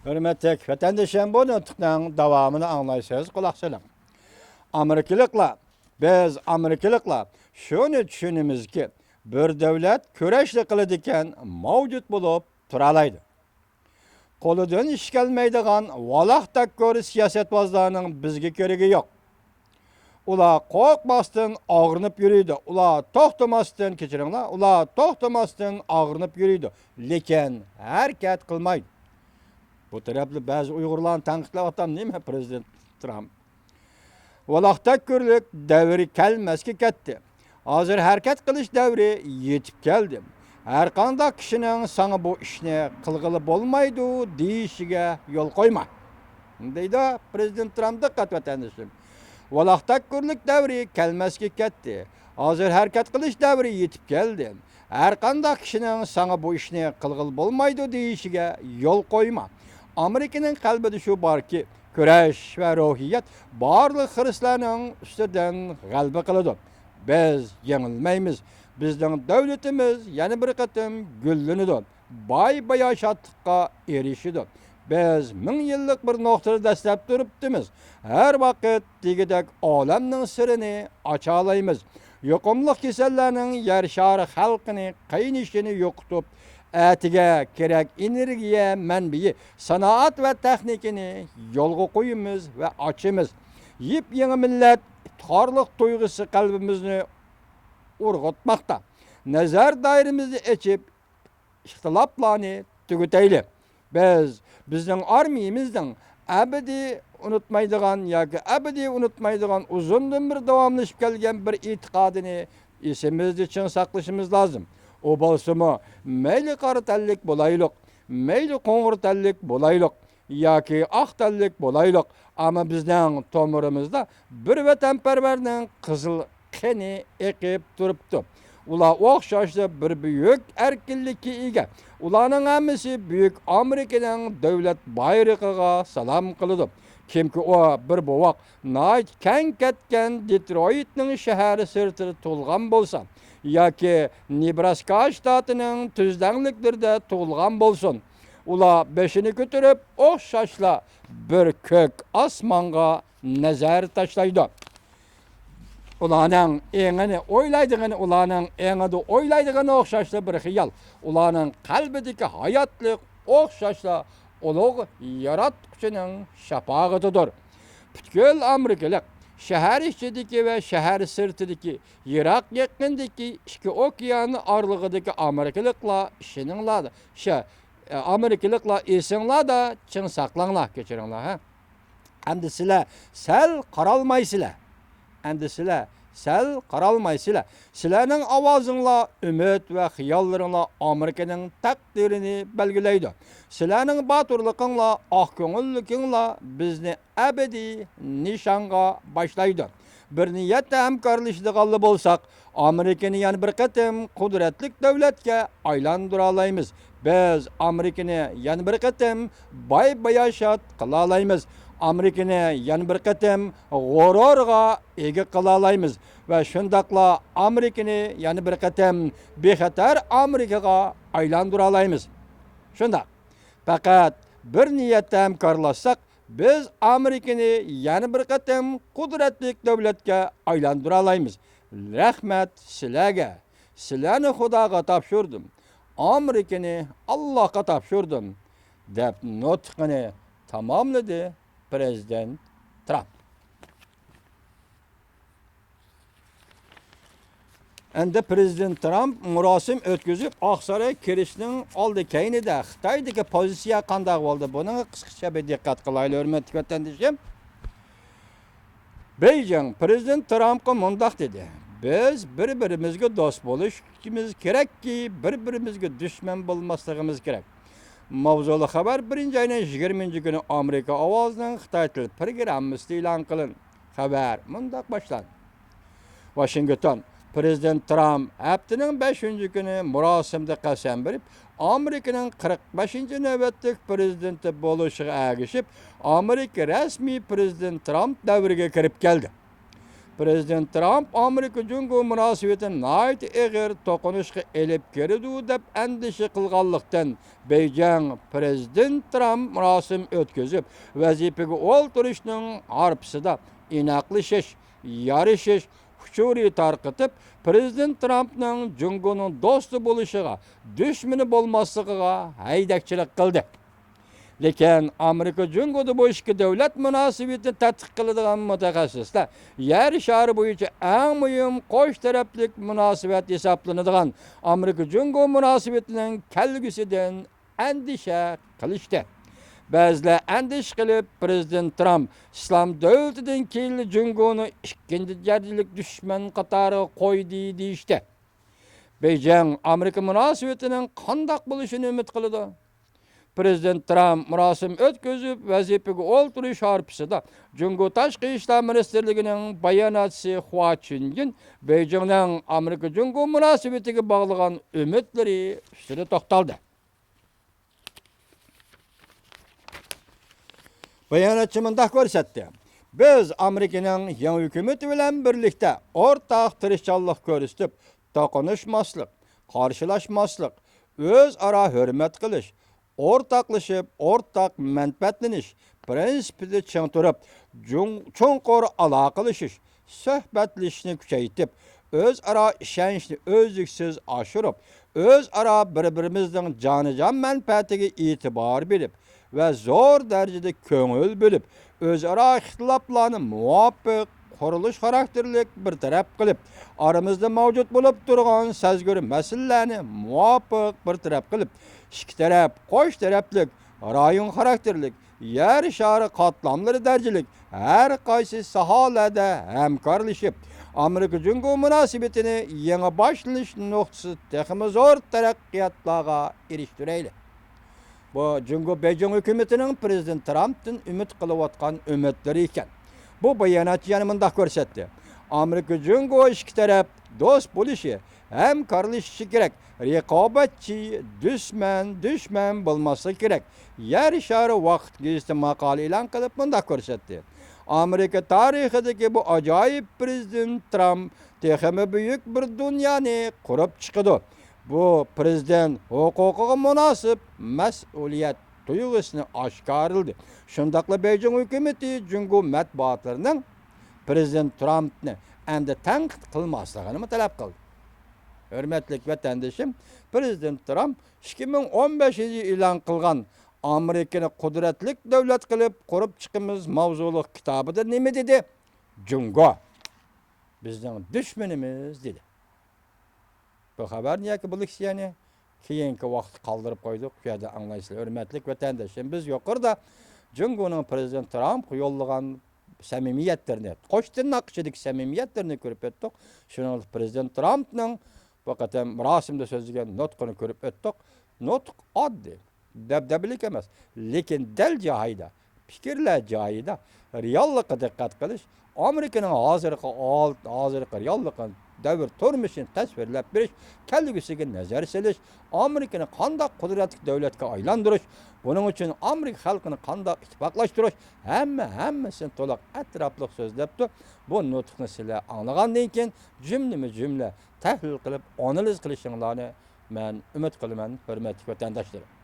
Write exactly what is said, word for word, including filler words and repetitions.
ھۆرمەتلىك ۋەتەندىشىم، بۇ نۇتۇقنىڭ داۋامىنى ئاڭلايسىز، قۇلاق سېلىڭ. ئامېرىكىلىقلار، بىز ئامېرىكىلىقلار شۇنى چۈشىنىمىزكى، بىر دۆلەت كۈرەشلا قىلىدىكەن، مەۋجۇت بولۇپ تۇرالايدۇ. قولىدىن ئىش كەلمەيدىغان ۋالاق تەككۈر سىياسەتۋازلارنىڭ بىزگە كېرىكى يوق. ئۇلار قورقماستىن ئاغرىنىپ يۈرىدۇ. ئۇلار توختىماستىن، كەچۈرۈڭلار، ئۇلار توختىماستىن ئاغرىنىپ يۈرىدۇ. لېكىن ھەرىكەت قىلمايدۇ. بۇ تەرەپلىك بەزى ئۇيغۇرلارنى تەنقىدلەۋاتام، نېمە پىرېزىدېنت ترامپ؟ ۋالاق تەككۈرلۈك دەۋرى كەلمەسكە كەتتى. ھازىر ھەرىكەت قىلىش دەۋرى يېتىپ كەلدى. ھەرقانداق كىشىنىڭ ساڭا بۇ ئىشنى قىلغىلى بولمايدۇ دېيىشىگە يول قويما. دەيدۇ پىرېزىدېنت ترامپ، دىققەت ۋەتەندىشىم. ۋالاق تەككۈرلۈك دەۋرى كەلمەسكە كەتتى. ھازىر ھەرىكەت قىلىش دەۋرى يېتىپ كەلدى. ھەرقانداق كىشىنىڭ ساڭا بۇ ئىشنى قىلغىلى بولمايدۇ دېيىشىگە يول قويما. ئامېرىكىنىڭ قەلبىدە شۇ باركى، كۈرەش ۋە روھىيەت بارلىق خىرىسلارنىڭ ئۈستىدىن غەلىبە قىلىدۇ. بىز يېڭىلمەيمىز. بىزنىڭ دۆلىتىمىز يەنە بىر قېتىم گۈللىنىدۇ. باي باياشاتلىققا ئېرىشىدۇ. بىز مىڭ يىللىق بىر نۇقتىدا دەسسەپ تۇرۇپتىمىز. ھەر ۋاقىت دېگۈدەك ئالەمنىڭ سىرىنى ئاچالايمىز. يۇقۇملۇق كېسەللەرنىڭ يەر شارى خەلقىنى قىينىشىنى يوقىتىپ، ئەتىگە كېرەك ئېنېرگىيە مەنبىيى سانائەت ۋە تېخنىكىنى يولغا قويىمىز ۋە ئاچىمىز. يېپيېڭى مىللەت ئىپتىخارلىق تۇيغۇسى قەلبىمىزنى ئۇرغۇتماقتا. نەزەر دائىرىمىزنى ئېچىپ، ئىختىلاپلارنى تۈگىتەيلى. بىز بىزنىڭ ئارمىيىمىزنىڭ ئەبەدىي ئۇنتۇمايدىغان ياكى ئەبەدىي ئۇنتۇمايدىغان ئۇزۇندىن بېرى داۋاملىشىپ كەلگەن بىر ئېتىقادىنى ئېسىمىزدە چىڭ ساقلىشىمىز لازىم. ئۇ بولسىمۇ، مەيلى قارا تەنلىك بولايلۇق، مەيلى قوڭۇر تەنلىك بولايلۇق، ياكى ئاق تەنلىك بولايلۇق، ئەمما بىزنىڭ تومۇرىمىزدا بىر ۋەتەنپەرۋەرنىڭ قىزىل قېنى ئېقىپ تۇرۇپتۇ. ئۇلار ئوخشاشلا بىر بۈيۈك ئەركىنلىككە ئىگە. ئۇلارنىڭ ھەممىسى بۈيۈك ئامېرىكىنىڭ دۆلەت بايرىقىغا سالام قىلىدۇ. كىمكى ئۇ بىر بوۋاق ناھايىتى كەڭ كەتكەن دېترويتنىڭ شەھەر سىرتىدا تۇغۇلغان بولسا ياكى نېبراسكا شتاتىنىڭ تۈزلەڭلىكلىرىدە تۇغۇلغان بولسۇن، ئۇلار بېشىنى كۆتۈرۈپ، ئوخشاشلا بىر كۆك ئاسمانغا نەزەر تاشلايدۇ. ئۇلارنىڭ ئېڭىنى ئويلايدىغىنى، ئۇلارنىڭ ئېڭىدا ئويلايدىغىنى ئوخشاشلا بىر خىيال. ئۇلارنىڭ قەلبىدىكى ھاياتلىق ئوخشاشلا ئۇلۇغ ياراتقۇچىنىڭ شاپاغىتىدۇر. پۈتكۈل ئامېرىكىلىق، شەھەر ئىچىدىكى ۋە شەھەر سىرتىدىكى، يىراق يېقىندىكى، ئىككى ئوكيان ئارىلىقىدىكى ئامېرىكىلىقلار، ئىشىنىڭلار، شە-، ئامېرىكىلىقلار ئېسىڭلاردا چىڭ ساقلاڭلار، كەچۈرۈڭلار، ھە. ئەمدى سىلەر سەل قارالمايسىلەر. ئەمدى سىلەر سەل قارالمايسىلەر. سىلەرنىڭ ئاۋازىڭلار ئۈمىد ۋە خىياللىرىڭلار ئامېرىكىنىڭ تەقدىرىنى بەلگىلەيدۇ. سىلەرنىڭ باتۇرلۇقۇڭلار، ئاق كۆڭۈللۈكۈڭلار بىزنى ئەبەدىي نىشانغا باشلايدۇ. بىر نىيەتتە ھەمكارلىشىدىغانلا بولساق، ئامېرىكىنى يەنە بىر قېتىم قۇدرەتلىك دۆلەتكە ئايلاندۇرالايمىز. بىز ئامېرىكىنى يەنە بىر قېتىم باي-باياشات قىلالايمىز. ئامېرىكىنى يەنە بىر قېتىم غۇرۇرغا ئىگە قىلالايمىز ۋە شۇنداقلا ئامېرىكىنى يەنە بىر قېتىم بىخەتەر ئامېرىكىغا ئايلاندۇرالايمىز. شۇنداق. پەقەت بىر نىيەتتە ھەمكارلاشساق، بىز ئامېرىكىنى يەنە بىر قېتىم قۇدرەتلىك دۆلەتكە ئايلاندۇرالايمىز. رەھمەت سىلەرگە. سىلەرنى خۇداغا تاپشۇردۇم. ئامېرىكىنى ئاللاھقا تاپشۇردۇم، دەپ نۇتقىنى تاماملىدى پىرېزىدېنت ترامپ. ئەمدى پىرېزىدېنت ترامپ مۇراسىم ئۆتكۈزۈپ، ئاقساراي كىرىشنىڭ ئالدى كەينىدە خىتايدىكى پوزىتسىيە قانداق بولدى؟ بۇنىڭغا قىسقىچە بىر دىققەت قىلايلى، ھۆرمەتلىك ۋەتەندىشىم. بېيجىڭ پىرېزىدېنت ترامپقا مۇنداق دېدى: بىز بىر-بىرىمىزگە دوست بولۇشىمىز كېرەككى، بىر-بىرىمىزگە دۈشمەن بولماسلىقىمىز كېرەك. ماۋزۇلۇق خەۋەر بىرىنچى ئاينىڭ يىگىرمىنچى كۈنى ئامېرىكا ئاۋازىنىڭ خىتاي تىل پروگراممىسىدا ئېلان قىلىندى. خەۋەر مۇنداق باشلاندى. ۋاشىنگتون، پىرېزىدېنت ترامپ ھەپتىنىڭ بەشىنچى كۈنى مۇراسىمدا قەسەم بېرىپ، ئامېرىكىنىڭ قىرىق بەشىنچى نۆۋەتلىك پىرېزىدېنتى بولۇشىغا ئەگىشىپ، ئامېرىكا رەسمىي پىرېزىدېنت ترامپ دەۋرىگە كىرىپ كەلدى. پىرېزىدېنت ترامپ ئامېرىكا جۇڭگو مۇناسىۋىتىنى ناھايىتى ئېغىر توقۇنۇشقا ئېلىپ كېلىدۇ دەپ ئەندىشە قىلغانلىقتىن، بېيجىڭ پىرېزىدېنت ترامپ مۇراسىم ئۆتكۈزۈپ، ۋەزىپىگە ئولتۇرۇشنىڭ ھارپىسىدا ئىناقلىشىش، يارىشىش ئۇچۇرى تارقىتىپ، پىرېزىدېنت ترامپنىڭ جۇڭگونىڭ دوستى بولۇشىغا، دۈشمىنى بولماسلىقىغا ھەيدەكچىلىك قىلدى. لېكىن ئامېرىكا جۇڭگودا بۇ ئىككى دۆلەت مۇناسىۋىتىنى تەتقىق قىلىدىغان مۇتەخەسسىسلەر يەر شارى بويىچە ئەڭ مۇھىم قوش تەرەپلىك مۇناسىۋەت ھېسابلىنىدىغان ئامېرىكا جۇڭگو مۇناسىۋىتىنىڭ كەلگۈسىدىن ئەندىشە قىلىشتى. بەزىلەر ئەندىشە قىلىپ، پىرېزىدېنت ترامپ ئىسلام دۆلىتىدىن كېيىنلا جۇڭگونى ئىككىنچى دەرىجىلىك دۈشمەن قاتارىغا قويدى دېيىشتى. بېيجىڭ ئامېرىكا مۇناسىۋىتىنىڭ قانداق بولۇشىنى ئۈمىد قىلىدۇ. پىرېزىدېنت ترامپ مۇراسىم ئۆتكۈزۈپ، ۋەزىپىگە ئولتۇرۇش ھارپىسىدا جۇڭگو تاشقى ئىشلار مىنىستىرلىكىنىڭ باياناتچىسى خۇا چۈنيىن بېيجىڭنىڭ ئامېرىكا جۇڭگو مۇناسىۋىتىگە باغلىغان ئۈمىدلىرى ئۈستىدە توختالدى. باياناتچى مۇنداق كۆرسەتتى: بىز ئامېرىكىنىڭ يېڭى ھۆكۈمىتى بىلەن بىرلىكتە ئورتاق تىرىشچانلىق كۆرسىتىپ، توقۇنۇشماسلىق، قارشىلاشماسلىق، ئۆزئارا ھۆرمەت قىلىش، ئورتاقلىشىپ ئورتاق مەنپەئەتلىنىش پىرىنسىپىدا چىڭ تۇرۇپ، جۇڭ-، چوڭقۇر ئالاقىلىشىش، سۆھبەتلىشىشنى كۈچەيتىپ، ئۆزئارا ئىشەنچنى ئۈزلۈكسىز ئاشۇرۇپ، ئۆزئارا بىر-بىرىمىزنىڭ جانىجان مەنپەئەتىگە ئېتىبار بېرىپ ۋە زور دەرىجىدە كۆڭۈل بۆلۈپ، ئۆزئارا ئىختىلاپلارنى مۇۋاپىق قۇرۇلۇش خاراكتېرلىك بىر تەرەپ قىلىپ، ئارىمىزدا مەۋجۇت بولۇپ تۇرغان سەزگۈر مەسىلىلەرنى مۇۋاپىق بىر تەرەپ قىلىپ، ئىككى تەرەپ قوش تەرەپلىك، رايون خاراكتېرلىك، يەر شارى قاتلاملىرى دەرىجىلىك ھەر قايسى ساھەلەردە ھەمكارلىشىپ، ئامېرىكا جۇڭگو مۇناسىۋىتىنى يېڭى باشلىنىش نۇقتىسى تېخىمۇ زور تەرەققىياتلارغا ئېرىشتۈرەيلى. بۇ جۇڭگو بېيجىڭ ھۆكۈمىتىنىڭ پىرېزىدېنت ترامپتىن ئۈمىد قىلىۋاتقان ئۈمىدلىرى ئىكەن. بۇ باياناتچى يەنە مۇنداق كۆرسەتتى: ئامېرىكا جۇڭگو ئىككى تەرەپ دوست بولۇشى، ھەمكارلىشىشى كېرەك، رىقابەتچى، دۈشمەن، دۈشمەن بولماسلىقى كېرەك. يەر شارى ۋاقىت گېزىتى ماقالە ئېلان قىلىپ مۇنداق كۆرسەتتى: ئامېرىكا تارىخىدىكى بۇ ئاجايىپ پىرېزىدېنت ترامپ تېخىمۇ بۈيۈك بىر دۇنيانى قۇرۇپ چىقىدۇ. بۇ پىرېزىدېنت ھوقۇقىغا مۇناسىپ مەسئۇلىيەت تۇيغۇسىنى ئاشكارىلىدى. شۇنداقلا بېيجىڭ ھۆكۈمىتى جۇڭگو مەتبۇئاتلىرىنىڭ پىرېزىدېنت ترامپنى ئەمدى تەنقىد قىلماسلىقىنىمۇ تەلەپ قىلدى. ھۆرمەتلىك ۋەتەندىشىم، پىرېزىدېنت ترامپ ئىككى مىڭ ئون بەشىنچى يىلى ئېلان قىلغان «ئامېرىكىنى قۇدرەتلىك دۆلەت قىلىپ قۇرۇپ چىقىمىز» ماۋزۇلۇق كىتابىدا نېمە دېدى؟ جۇڭگو بىزنىڭ دۈشمىنىمىز دېدى. بۇ خەۋەرنى ياكى بۇ لېكسىيەنى كېيىنكى ۋاقىتقا قالدۇرۇپ قويدۇق. شۇ يەردە ئاڭلايسىلەر، ھۆرمەتلىك ۋەتەنداشلىرىم. بىز يۇقىرىدا جۇڭگونىڭ پىرېزىدېنت ترامپقا يوللىغان سەمىمىيەتلىرىنى، قوش تىرناق ئىچىدىكى سەمىمىيەتلىرىنى كۆرۈپ ئۆتتۇق. شۇنىڭ بىلەن پىرېزىدېنت ترامپنىڭ بۇ قېتىم مۇراسىمدا سۆزلىگەن نۇتقىنى كۆرۈپ ئۆتتۇق. نۇتۇق ئاددىي، دەبدەبىلىك ئەمەس، لېكىن دەل جايىدا، پىكىرلەر جايىدا، رېئاللىققا دىققەت قىلىش، ئامېرىكىنىڭ ھازىرقى ھال-، ھازىرقى رېئاللىقىنى، دەۋر تۇرمۇشىنى تەسۋىرلەپ بېرىش، كەلگۈسىگە نەزەر سېلىش، ئامېرىكىنى قانداق قۇدرەتلىك دۆلەتكە ئايلاندۇرۇش، بۇنىڭ ئۈچۈن ئامېرىكا خەلقىنى قانداق ئىتتىپاقلاشتۇرۇش، ھەممە، ھەممىسىنى تولۇق ئەتراپلىق سۆزلەپتۇ. بۇ نۇتۇقنى سىلەر ئاڭلىغاندىن كېيىن، جۈملىمۇ جۈملە تەھلىل قىلىپ، ئانالىز قىلىشىڭلارنى مەن ئۈمىد قىلىمەن، ھۆرمەتلىك ۋەتەنداشلىرىم.